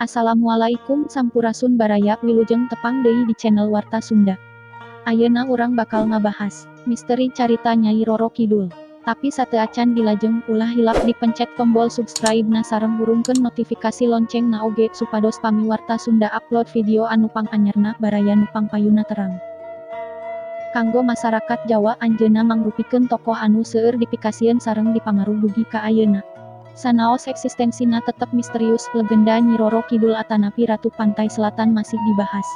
Assalamualaikum sampurasun baraya, wilujeng tepang deui di channel Warta Sunda. Ayeuna urang bakal ngabahas misteri carita Nyai Roro Kidul. Tapi sateuacan dilajeng, ulah hilap dipencet tombol subscribe na sareng hurungkeun notifikasi lonceng na oge, supados pami Warta Sunda upload video anu panganyarna, baraya nu pangpayuna terang. Kanggo masyarakat Jawa, anjeunna mangrupikeun tokoh anu seueur dipikasieun sareng dipangaruh dugi ka ayeuna. Sanaos eksistensina tetep misterius, legenda Nyi Roro Kidul atanapi Ratu Pantai Selatan masih dibahas.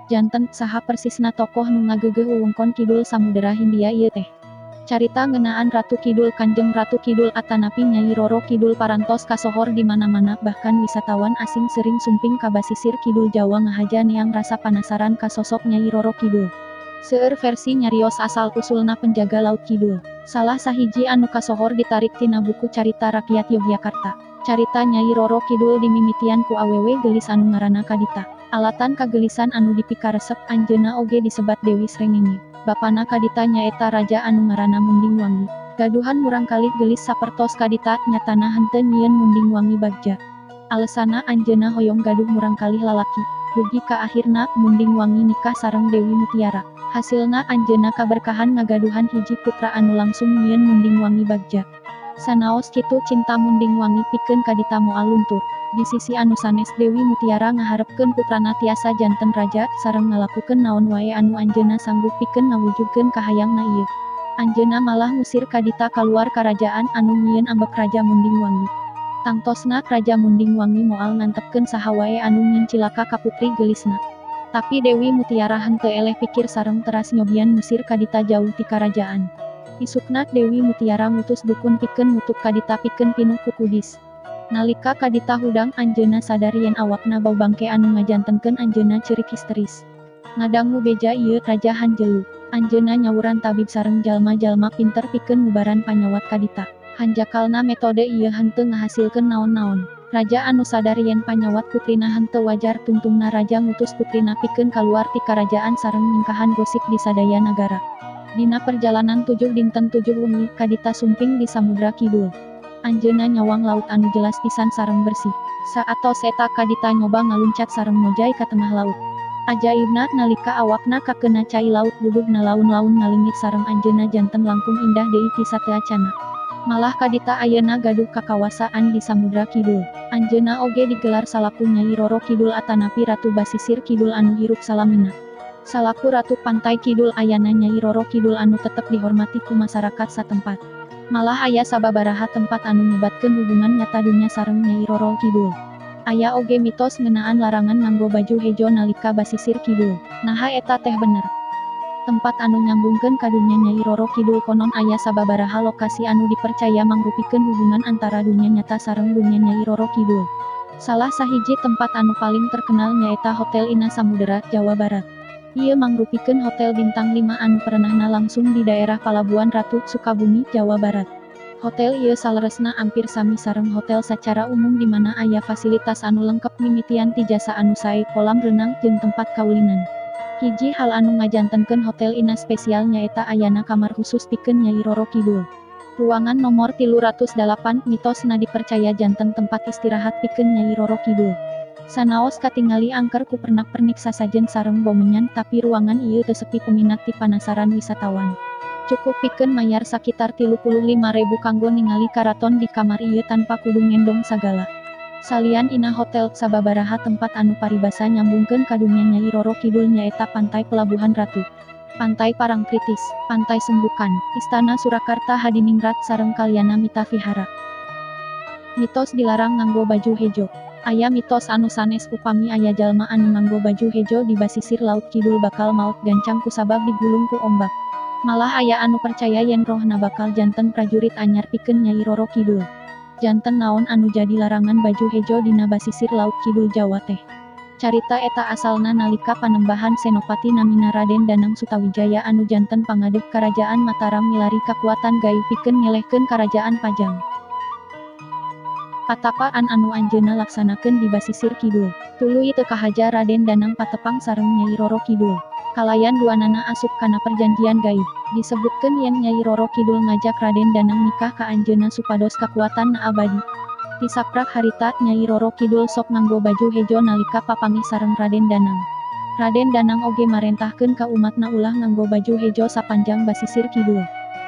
Janten, saha persisna tokoh nu ngageugeuh wewengkon kidul Samudera Hindia ieu teh? Carita ngeunaan Ratu Kidul, Kanjeng Ratu Kidul atanapi Nyai Roro Kidul parantos kasohor di mana-mana, bahkan wisatawan asing sering sumping ka basisir kidul Jawa ngahaja neang rasa panasaran ka sosok Nyai Roro Kidul. Seueur versi nyarios asal usulna penjaga Laut Kidul. Salah sahiji anu kasohor ditarik tina buku carita rakyat Yogyakarta. Carita Nyai Roro Kidul dimimitian ku awewe geulis anu ngaranna Kadita. Alatan kageulisan anu dipikaresep, anjeunna oge disebat Dewi Srengenge. Bapana Kadita nyaeta raja anu ngaranna Munding Wangi. Gaduhan murangkalih geulis sapertos Kadita, nyatana henteu nyieun Munding Wangi bagja. Alesana, anjeunna hoyong gaduh murangkalih lalaki. Dugi ka akhirna, Munding Wangi nikah sareng Dewi Mutiara. Hasilna, anjeunna kaberkahan ngagaduhan hiji putra anu langsung nyieun Munding Wangi bagja. Sanaos kitu, cinta Munding Wangi pikeun Kadita moal luntur. Di sisi anu sanes, Dewi Mutiara ngaharepkeun putrana tiasa janten raja, sareng ngalakukeun naon wae anu anjeunna sanggup pikeun ngawujudkeun kahayangna ieu. Anjeunna malah ngusir Kadita kaluar karajaan, anu nyieun ambek Raja Munding Wangi. Tangtosna, Raja Munding Wangi moal ngantepkeun saha wae anu nyieun cilaka ka putri geulisna. Tapi Dewi Mutiara henteu eleh pikir sareng teras nyobian ngusir Kadita jauh ti karajaan. Isukna, Dewi Mutiara ngutus dukun pikeun ngutuk Kadita pikeun pinuh ku kudis. Nalika Kadita hudang, anjeunna sadar yen awakna bau bangke anu ngajantenkeun anjeunna ceurik histeris. Ngadangu beja ieu, raja hanjelu. Anjeunna nyawuran tabib sareng jalma-jalma pinter pikeun ngubaran panyawat Kadita. Hanjakalna, metode ieu henteu ngahasilkeun naon-naon. Raja anu sadar yen panyawat putrina henteu wajar, tungtungna raja ngutus putrina pikeun kaluar ti karajaan sareng nyingkahan gosip di sadaya nagara. Dina perjalanan 7 dinten 7 wengi, Kadita sumping di Samudra Kidul. Anjeunna nyawang laut anu jelas pisan sareng bersih. Saatos eta, Kadita nyoba ngaluncat sareng ngojay ka tengah laut. Ajaibna, nalika awakna kakena cai laut, budugna laun-laun ngaleungit sareng anjeunna janten langkung indah deui ti sateuacanna. Malah Kadita ayeuna gaduh kakawasaan di Samudra Kidul. Anjeunna oge digelar salaku Nyai Roro Kidul atanapi Ratu Basisir Kidul anu hirup salamina. Salaku Ratu Pantai Kidul, ayana Nyai Roro Kidul anu tetep dihormati ku masyarakat satempat. Malah aya sababaraha tempat anu nyebatkeun hubungan nyata dunya sareng Nyai Roro Kidul. Aya oge mitos ngeunaan larangan nganggo baju hejo nalika basisir kidul. Naha eta teh bener? Tempat anu nyambungkeun ka dunya Nyai Roro Kidul. Konon aya sababaraha lokasi anu dipercaya mangrupikeun hubungan antara dunya nyata sareng dunya Nyai Roro Kidul. Salah sahiji tempat anu paling terkenal nyaeta Hotel Ina Samudera, Jawa Barat. Ieu mangrupikeun hotel bintang 5 anu perenahna langsung di daerah Palabuhan Ratu, Sukabumi, Jawa Barat. Hotel ieu saleresna ampir sami sareng hotel sacara umum, di mana aya fasilitas anu lengkep mimitian ti jasa anu sae, kolam renang, jeung tempat kaulinan. Hiji hal anu ngajantenkeun Hotel Ina spesial nyaeta ayana kamar khusus pikeun Nyai Roro Kidul. Ruangan nomor 308 mitosna dipercaya janten tempat istirahat pikeun Nyai Roro Kidul. Sanaos katingali angker ku pernak-pernik sasajen sareng bau menyan, tapi ruangan ieu teu sepi peminat ti panasaran wisatawan. Cukup pikeun mayar sakitar 35 ribu kanggo ningali karaton di kamar ieu tanpa kudu ngendong sagala. Salian Ina Hotel, sababaraha tempat anu paribasa nyambungkeun ka dunya Nyai Roro Kidul nyaeta Pantai Pelabuhan Ratu, Pantai Parangtritis, Pantai Sembukan, Istana Surakarta Hadiningrat sareng Kalyana Mita Vihara. Mitos dilarang nganggo baju hejo. Aya mitos anu sanes, upami aya jalma anu nganggo baju hejo di basisir Laut Kidul bakal maot gancang kusabab digulung ku ombak. Malah aya anu percaya yen rohna bakal janten prajurit anyar pikeun Nyai Roro Kidul. Janten naon anu jadi larangan baju hejo dina basisir Laut Kidul Jawa teh? Carita eta asalna nalika Panembahan Senopati namina Raden Danang Sutawijaya anu janten pangadeg Karajaan Mataram milari kakuatan gaib pikeun ngelehkeun Karajaan Pajang. Patapaan anu anjeunna laksanakeun di basisir kidul. Tuluy teu kahaja Raden Danang patepang sareng Nyai Roro Kidul. Kalayan duanana asup kana perjanjian gaib. Disebutkeun yen Nyai Roro Kidul ngajak Raden Danang nikah ka anjeunna supados kakuatanna abadi. Ti saprak harita, Nyai Roro Kidul sok nganggo baju hejo nalika papanggih sareng Raden Danang. Raden Danang oge marentahkeun ka umatna ulah nganggo baju hejo sapanjang basisir kidul.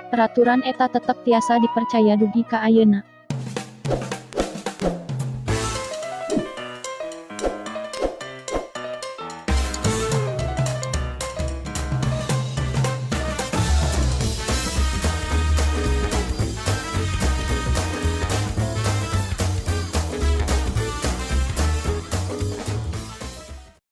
Peraturan eta tetep tiasa dipercaya dugi ka ayeuna.